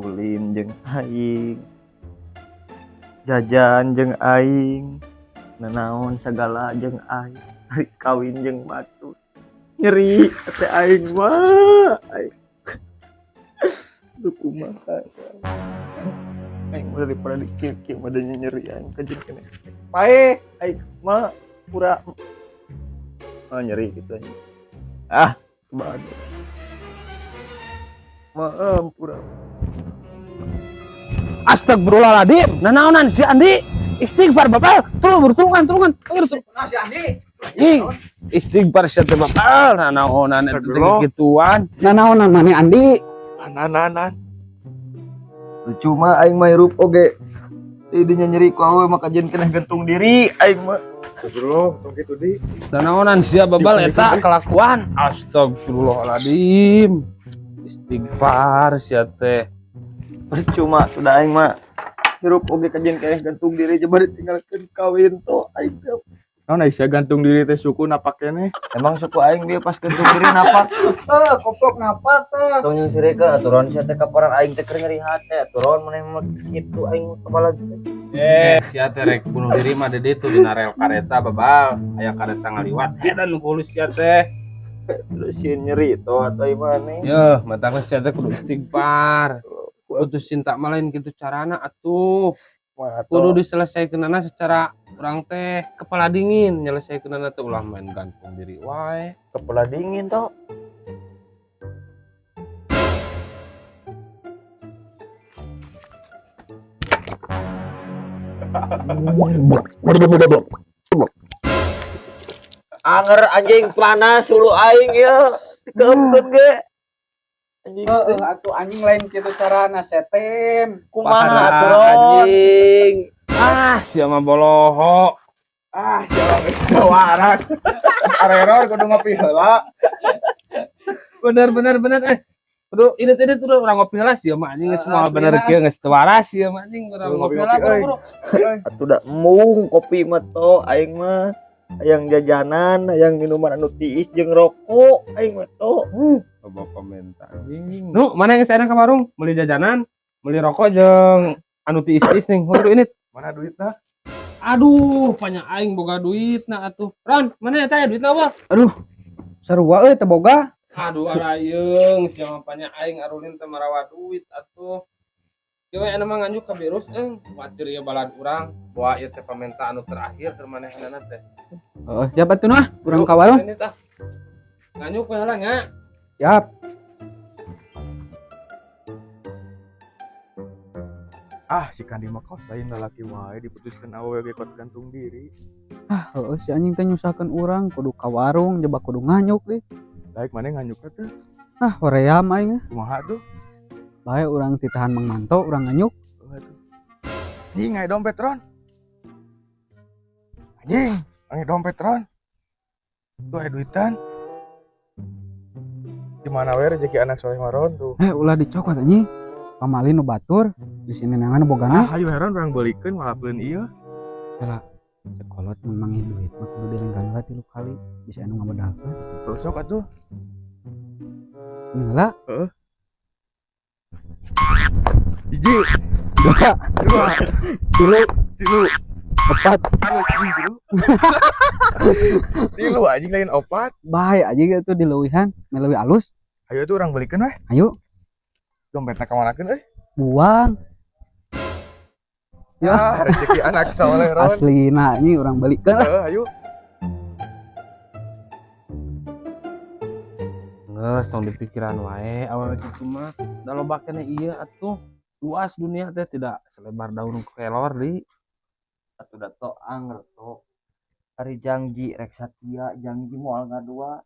Ulin jeung aing, jajan jeung aing, nanaon segala jeung aing, ari kawin jeung batur. Nyeri hate aing mah. Aing. Duh kumaha. Aing mah daripada dikieu-kieu mah nyeri aing kajeun keneh. Paeh aing mah pura. Oh, nyeri gitu anjing. Ah, cobaan. Maaf, pura. Astagfirullahaladzim, nanaonan si Andi, istighfar bapak, tolong bertulungan, tulungan, tolong. Nah, si Andi. Ih, istighfar sia teh bapak, nanaonan eta teh gituan. Nanaonan maneh Andi? Nanan. Lucu mah aing mah hirup oge. Idinya nyeri ku awewe mah kajeun keneh gantung diri aing mah. Astagfirullah, tong kitu di. Nanaonan sia babal eta kelakuan. Astagfirullahaladzim. Istighfar sia teh. Percuma sudah aing mah hirup oge kajeun keneh gantung diri coba ditinggalkeun kawin to aing teh. Naon ai sia gantung diri teh suku napak keneh. Emang suku aing dia pas gantung diri napak. Eh, koplok napak teh. Tong jeung sireka aturan sia teh kaparan aing teh keur nyeri hate aturan maneh mah kitu aing kepala. Eh, sia teh rek bunuh diri mah di ditu dina rel kareta babal, aya kareta ngaliwat edan nu kulis sia teh. Terus sieun nyeri to atuh ieu maneh. Yeuh, matakna sia teh kudu istighfar. Putus cinta mah lain kitu carana atuh. Kudu diselesaikeunana secara urang teh kepala dingin, nyelesaikeunana teh ulah main gantung diri wae. Kepala dingin to. Anger anjing panas hulu aing ya. Dikeupkeun ge. Anjing. Heeh, atuh anjing lain kitu carana setem. Kumaha atuh anjing. Ah, sia mah boloho. Ah, sia mah geus waras. Areror kudu ngopi heula. Bener bener bener eh. Kudu ini tadi tuh urang ngopi heula sia mah anjing geus moal bener kieu geus teu waras sia mah anjing urang ngopi heula buru-buru. Atuh da embung kopi mah to aing mah. Hayang jajanan, hayang minuman anu tiis jeung rokok aing mah to. Coba komentar anjing. Nu, mana yang saya ke warung beli jajanan, beli rokok jeung anu tiis-tiis nih. Waduh ini mana duitna? Aduh, banyak aing boga duitna atuh. Ron, mana eta ya duitna apa? Aduh, sarua euy teu boga. Aduh, arayeung sia mah banyak aing arulin teu marawa duit atuh. Ieu we anu mah nganjuk ka virus euy, kuatir ieu balad urang, bawa ieu teh pamenta anu terakhir keur manehanana teh. Heeh, siap atuh nah, urang ka warung. Ini tah. Nganjuk we heula nya. Siap. Ah, si Kandi mah kos lain lalaki wae diputuskeun awewe ge kot gantung diri. Ah, heueuh si anjing teh nyusahkeun urang, kudu ka warung jebak kudu nganyuk deui. Baik maneh nganyukna teh? Ah, hoream aing. Kumaha tuh? Bae urang titahan Mang Manto, urang nganyuk. Waduh. Anjing aya dompet Ron. Anjing, aya dompet Ron. Tuh aya duitan. Di mana we rezeki anak soleh mah Ron tuh. Eh, ulah dicokot anjing. Pamali nu batur, di sini neangan bogana. Ah, ayo heran urang beulikeun malapeun ieu. Heula, cekolot mun manggih duit mah kudu dilenggan heula 3 kali, bisa anu ngamodalkeun. Tuh sok atuh. Heula. Heeh. Hiji, 2, 2, 3, 3, 4. Aduh, 3. 3 anjing lain 4. Bae anjing itu dileuwihan, meleuwih alus. Ayo tuh urang belikeun weh. Ayo. Dompetna ka manakeun euy? Buang. Ya. Ah, rezeki anak soleh Ron. Aslina anjing urang belikeun lah. Heeh, ayo. Geus tong dipikiran wae awewe kitu mah. Da loba keneh ieu atuh. Luas dunia teh tidak selebar daun kelor di. Atuh da to anger to. Ari janji rek satia, janji moal ngadua.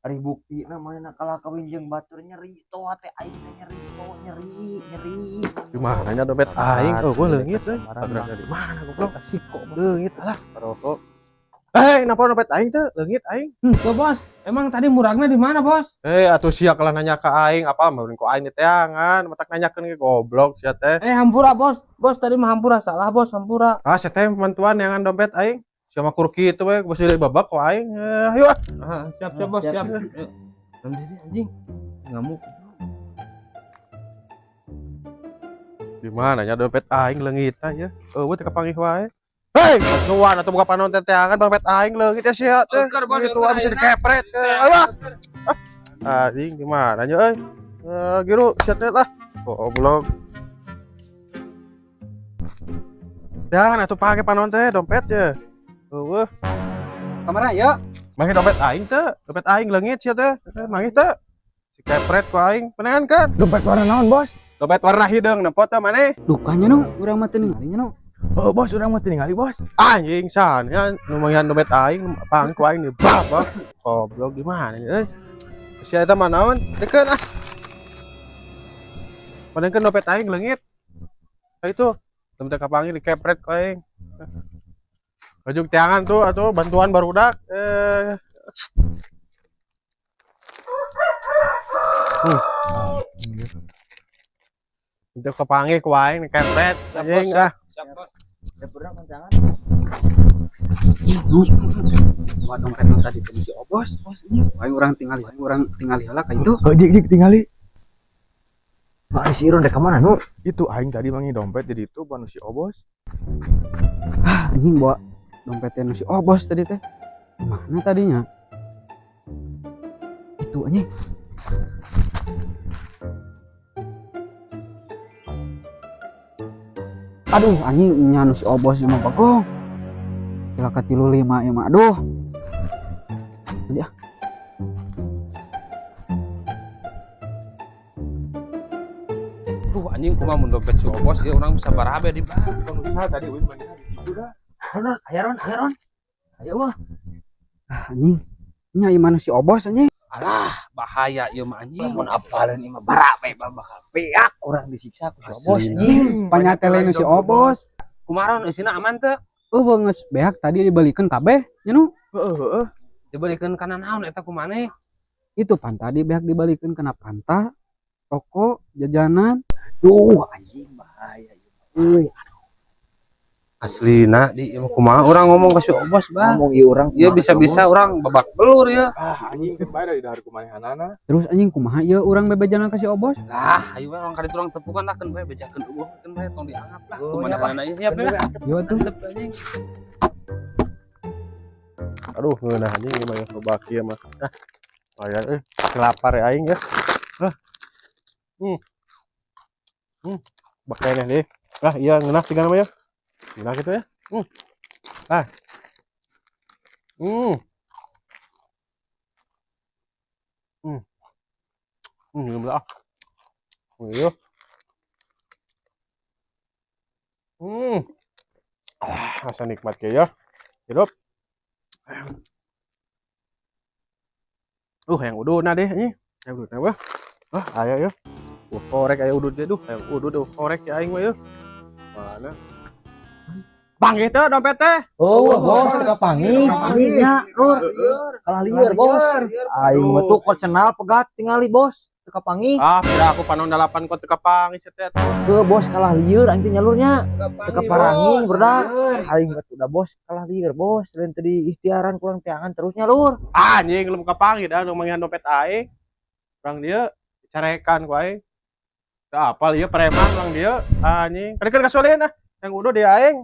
Ari buktina manehna kalah kawin jeung batur nyeri to hate aing teh nyeri to, nyeri, nyeri. Di mana nya dompet aing? Oh, gua leungit euy. Di mana goblok? Siko leungit lah, rokok. Eh, napa dompet aing teh? Leungit aing. Tuh, Bos. Emang tadi muragna di mana, Bos? Eh, atuh sia kalah nanya ka aing, apa meureun ku aing diteangan, matak nanyakeun ge goblok sia teh. Eh, hampura, Bos. Bos tadi mah hampura salah, Bos, hampura. Ah, sia teh mantuan neangan dompet aing. Sia mah kur kitu we, bos deui babak ku aing. Eh, ayo ah. Ah, siap, siap, Bos, siap. Siap. Anjing, anjing. Ngamuk. Gimana nya dompet aing leungit ya? Eueuh teu kapanggih wae. Hei, bantuan atuh buka panon teh teangan dompet aing leungit ya sia teh. Gitu bisa dikepret. Ayo. Anjing gimana nya euy? Giru sia teh lah. Goblok. Dan atuh pake panon teh dompet ya. Eueuh. Kamana ya? Manggih dompet aing teh, dompet aing leungit sia teh. Manggih teh. Si kepret ku aing, penengan kan? Dompet warna naon, Bos? Dompet warna hideung nempo teh maneh. Dukanya nu, urang mah teu ningali nya nu. Oh, Bos, urang mah teu ningali, Bos. Anjing san, ya nu manggihan dompet aing, pang ku aing dibab. Goblok gimana nih euy? Si eta mah naon? Deukeun ah. Padahal dompet aing leungit. Ka itu, dompet kapanggih dikepret ku aing. Ujung tiangan tuh atau bantuan barudak. Itu kepanggil ku aing dikepret anjing ah. Wah, dompet nu tadi teh si Obos, bos ini. Aing urang tingali heula ka itu. Oh, jik tingali. Pak si Iron dek ka mana nu? Itu aing tadi mangi dompet jadi itu banu si Obos. Ah, anjing bawa dompetnya nu si Obos tadi teh. Mana tadinya? Itu anjing. Aduh, anjing nya nu si Obos mah bagong. Cilaka 35 ya mah. Aduh. Tadi ah. Duh anjing kumaha mun dompet si Obos ieu urang bisa barabe di bank. Usaha tadi euy maneh itu dah. Ron, ayo Ron, ayo Ron. Ayo wah. Ah, anjing. Nya ieu mana si Obos anjing? Alah, bahaya ieu mah anjing. Mun apaleun ieu mah barabe bakal beak urang disiksa ku si Obos anjing. Panyatele nu si Obos. Kumaha Ron eusina aman teu? Eueuh geus beak tadi dibalikeun kabeh nya nu. Heeh heeh. Dibalikeun kana naon eta ku maneh? Itu pan tadi beak dibalikeun kana panta, rokok, jajanan. Duh anjing bahaya ieu mah. Euy, aslina di ieu mah kumaha urang ngomong ka si Obos, Bang. Ngomong ieu urang ieu bisa-bisa urang babak belur ya. Ah anjing teh bae da dahar kumanehanana. Terus anjing kumaha ieu urang bebejanan ka si Obos? Lah, ayo we urang ka ditu urang tepukan lah keun bae bejakeun eueuh keun bae tong dianggap lah. Kumanehanana ieu siap ya. Yo tuh. Anjing. Aduh, ngeunah anjing ieu mah babak ieu mah. Ah. Lumayan euy, lapar ya aing ya. Hah. Bak keneh deui. Ah, iya ngeunah sigana mah ya. Ngeunah kitu ya. Ah. Belah. Iya. Ah, asa nikmat ge ya. Hidup. Yang ududna deh anjing. Yang ududna wah. Ah, aya ya. Korek aya udud ge duh, hayang udud duh korek ya aing mah yeuh. Mana? Panggih teh dompet teh. Oh, bos, kapanggih. Nya, Lur. Kalah lieur, Bos. Aing mah tuh kocenal pegat tingali, Bos. Teu kapanggih. Ah, kira aku panon 8 kok teu kapanggih sia teh. Heuh, Bos, kalah lieur aing teh nyalurnya. Teu kaparanging berdak. Aing mah udah Bos, kalah lieur, Bos. Lain tadi ikhtiaran kurang teangan terus nyalur. Anjing belum kapanggih dah nu manggihan dompet aing. Urang dieu dicarekan ku aing. Teu apal ieu preman urang dieu anjing. Kadikeun gasolin ah. Yang udah dia aing.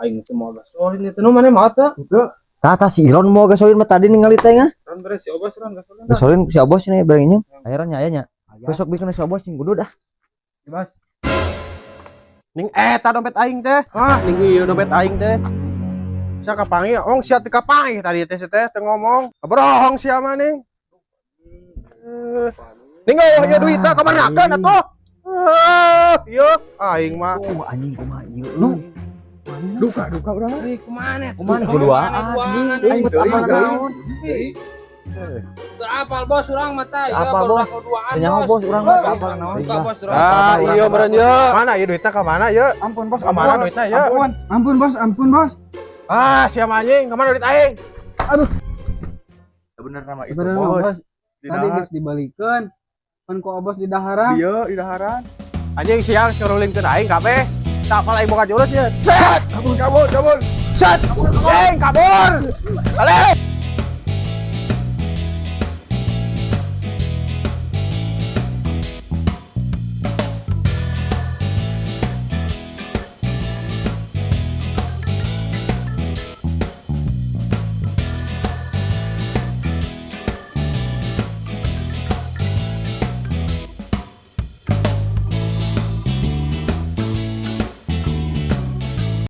Aing teh mau gasolin itu nu maneh mau teu? Henteu. Tah si Iron mau gasolin mah tadi ningali teh ngah. Ron beres si Obos Ron gasolin. Gasolin si Obos ini barengnya. Aya Ron nya aya nya. Besok bikin si Obos sing kudu dah. Bos. Ning eta dompet aing teh. Ah, ning ieu dompet aing teh. Bisa kapanggih, ong sia teu kapanggih tadi teh teh teu ngomong. Kabrohong sia mah ning. Ning eueuh ieu duitna ka manakeun atuh? Ieu aing mah. Oh, anjing kumaha ieu lu. Duka duka urang. Euy, kumaha Kumaha kuduaan anjing. Aing mah apal naon. Teu apal bos urang mah tah. Apal bos. Teu bos urang mah teu apal naon. Ah, iya meureun ye. Mana ieu duitna ka mana ye? Ampun bos, ka mana duitna ye? Ampun, ampun bos, ampun bos. Ah, siapa anjing? Ka mana duit aing? Aduh. Bener nama itu bos. Tadi geus dibalikeun. Kan ku Obos di daharan. Iya, di daharan. Anjing siang nyurulingkeun aing kabeh. Tak apal aing boga jurus ye. Set! Kabur, kabur, kabur. Set! Anjing kabur. Balik.